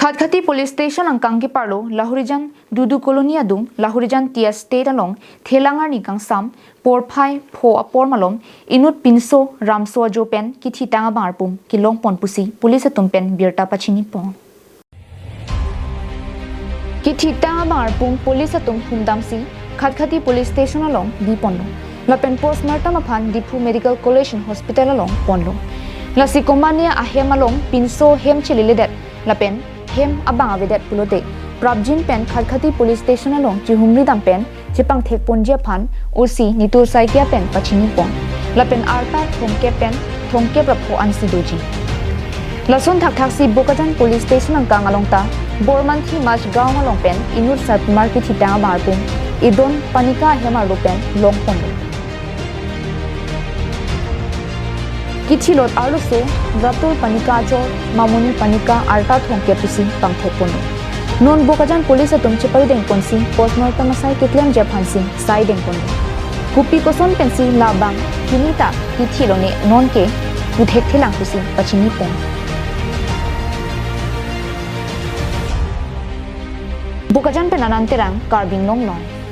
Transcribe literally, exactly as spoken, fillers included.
Khatkhati Police Station angkang keparlo Lahorijan Dudu Colony adung Lahorijan Tea Estate along thelang arni kangsam porphai pho apor malom inut pinso ramso ajo pen kithitang abang arpum kelongpon pusi police atum pen birta pachinipon. Kithitang abang arpum police atum humdamsi Khatkhati Police Station along diponlo. Lapen postmortem aphan Diphu Medical College and Hospital along ponlo. Lasi komania ahem along pinso hem cheleledet lapen hem abang avedet pulote prapjin pen Khatkhati Police Station along chihumri dam pen chepangthekponji aphan O C Nitur Saikia pen pachinipon. Lapen arta thomkep pen thomkep ra pho ansi doji. Lason thakthaksi Bokajan Police Station angkang along ta Bormanthi Mach Gaon along pen inut sarpimar kithitang abang arpum Idon Panika ahem arlo pen longponlo. Kithilot arloso Ratul Panika achor Mamoni Panika arta thomkep pusi pangthekponlo. Non Bokajan police atum cheparidengponsi postmortem asai keklemji aphansi saidengponlo. Kopi koson pensi labang hini ta kithilone nonke puthekthelang pusi pachinipon. Bokajan pen Anand Terang, Karbi Anglong Live.